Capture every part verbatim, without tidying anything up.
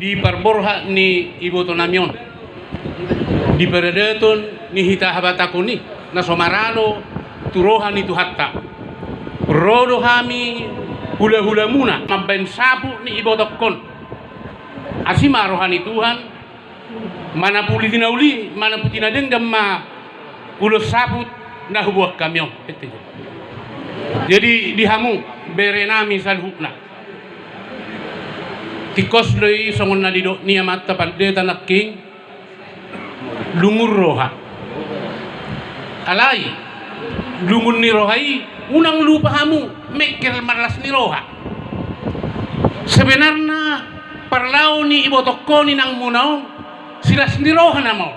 Di parborhat ni ibotonami on, di paradaton ni hita habatahon i, na so maralo tu roha ni Tuhanta, ro do hami hulahulamuna mambahen saput ni ibotongkon. Asi ma roha ni Tuhan, manaputi na uli, manaputi na denggan ma ulos saput na huboan hami on. Jadi di hamu berenami saluhutna, tingkos do i songon na nidok ni amanta pandita nangkin, lungun roha. Alai lungun ni roha i, unang lupa hamu mengkel marlas ni roha. Sebenarna parlao ni ibotongkon, inangmuna on, silas ni roha nama on.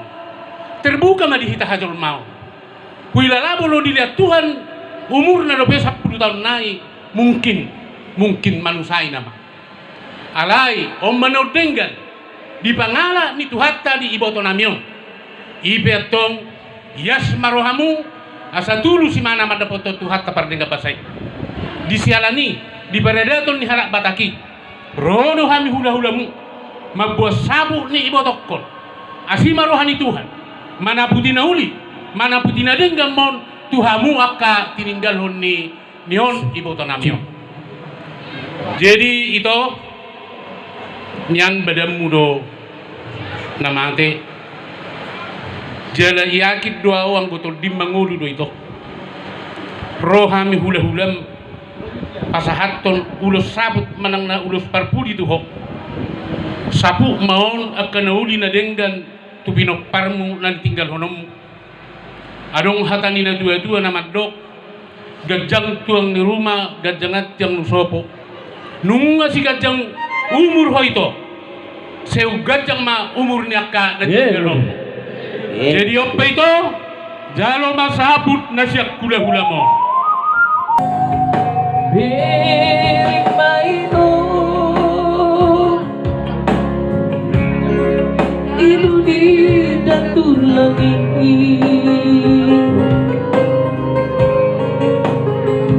Terbuka ma di hita hajolmaon. Huilala molo dilehon Tuhan umurna dope sampulu taon nai, mungkin, mungkin manusai nama. Alai on ma na denggan dipangalap ni Tuhanta di ibotonami on. I pe antong, ias ma rohamu, asa tulus ibana mandapothon Tuhanta pardenggan basa i. Di siala ni i, di paradaton ni halak Batak i, ro do hami hulahulamu mamboan saput ni ibotongkon. Asi ma roha ni Tuhan, manaputi na uli, manaputi na denggan ma on tu hamu angka tininggalhon ni ni on ibotonami on. Jadi ito, nian badanmu do na mate, jala yakin do ahu anggo tondim mangolu do ito. Ro hami hulahulam pasahathon ulos saput manang na ulos parpudi tu ho. Saput ma on angka na uli na denggan tu pinomparmu na nitinggalhononmu. Adong hata ni natuatua na mandok, ganjang tulang ni ruma, ganjangan tiang ni sopo. Nunga siganjang umur ho ito, sai ganjang ma umur ni angka na tinggal on. Jadi on pe ito, jalo ma saput na sian hulahulam on. Bereng ma ito. Ilu di natulang i.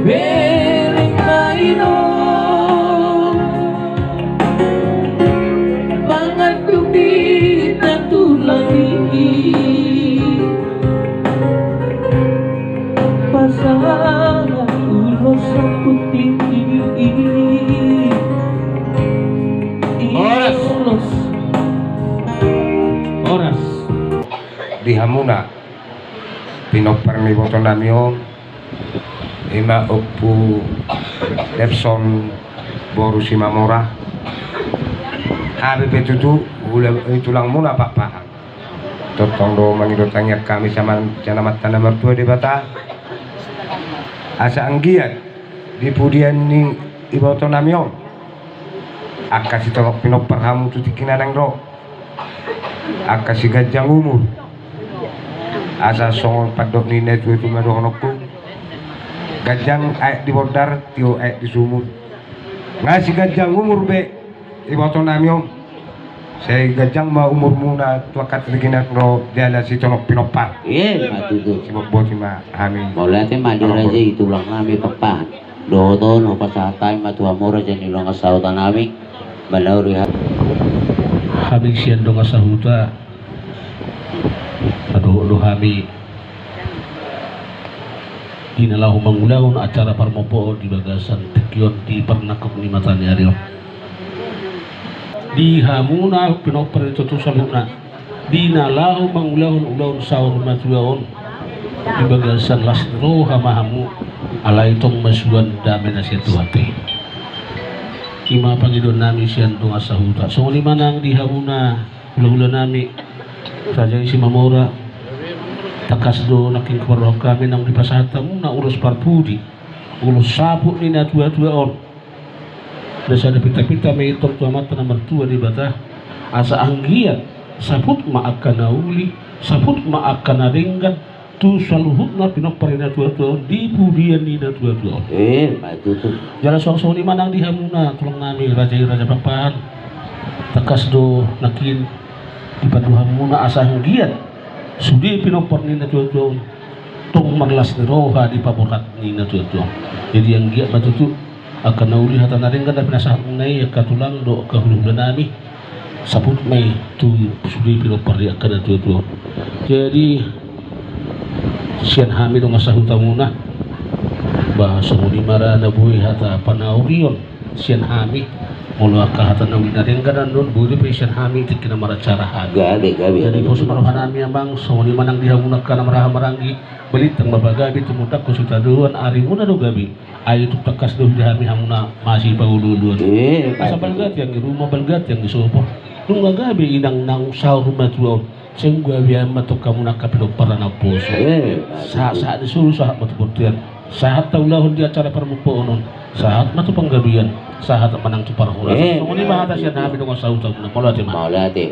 Bereng ma ito. Mangandung di natulang i. Pasahat ulos saput i. Horas. Horas. Di hamuna pinompar ni ibotonami on, ima Ompu Debson boru Simamora. Hape pe tutu, ula-, tulangmuna Pakpahan. Tongtong do mangido tangiang hami sian Amanta na martua Debata, asa anggiat di pudian ni ibotonami on, angka sitorop pinompar hamu tu tingki na naeng ro, angka siganjang umur. Asa songon pandok ni natuatua ma dohononku, ganjang aek di bondar, tio aek di sumur. Nga siganjang umur be ibotonami on, sai ganjang ma umurmuna tu angka tingki na naeng ro jala sitorop pinompar. Ima tutu. Sibotboti ma hami. Mauliate ma di raja i, tulangnami Pakpahan. Dohot on hupasahat hami ma tu hamu raja ni dongan sahutanami. Manauri ha- Hami sian dongan sahuta, na dohot do hami di na laho mangulahon acara parmompoon di bagasan tingki on di parnangkok ni mata ni ari on. Di hamuna pinompar ni tontu saluhutna, di na laho mangulahon ulaon saur matua on, di bagasan las ni roha ma hamu, alai tong masuan dame na sian Tuhanta i. Ima pangidoannami sian dongan sahuta. Songon i ma nang di hamuna hulahulanami, raja i Simamora, tangkas do nangkin huparrohahon hami naung dipasahat hamuna ulos parpudi, ulos saput ni natuatua on. Na sada pintapinta ma i tong tu Amanta na martua Debata, asa anggiat saput ma angka na uli, saput ma angka na denggan tu saluhutna pinompar ni natuatua on di pudian ni natuatua on. Ima tutu. Jala songon i ma nang di hamuna tulangnami, raja i Raja Pakpahan. Tangkas do nangkin dipatudu hamuna asa anggiat sude pinompar ni natuatua on tong marlas ni roha di paborhat ni natuatua on. Jadi anggiat ma tutu angka na uli, hata na denggan na pinasahatmuna i, angka tulang dohot angka hulahulanami, Saput ma i tu sude pinompar ni angka na tuatua. Jadi sian hami dongan sahutamuna, ba songon i ma ra na boi hata panaurion sian hami. Molo angka hata na uli na denggan annon, boi dope sian hami tingki na maracara hami. Gabe, gabe. Jadi pos ma rohanami amang, songon i ma nang di hamuna angka na marhahamaranggi. Balintang ma pagabe, tumundalhon sitadoan, arimuna do gabe. Ai tung tangkas do di hami hamuna masipaolooloan. Eh, asa balga tiang di ruma, balga tiang di sopo. Nunga gabe inang naung saur matua on, sai gabe ma tong hamuna angka pinompar na naposo. Eh, sahat-sahat ni solu sahat ma tu bontean. Sahat taulahon di acara parmupaan on. Sahat ma tu panggabean. Sahat ma nang tu parhorasan. Eh, songon i ma hata sian hami dongan sahutamuna. Mauliate ma. Mauliate.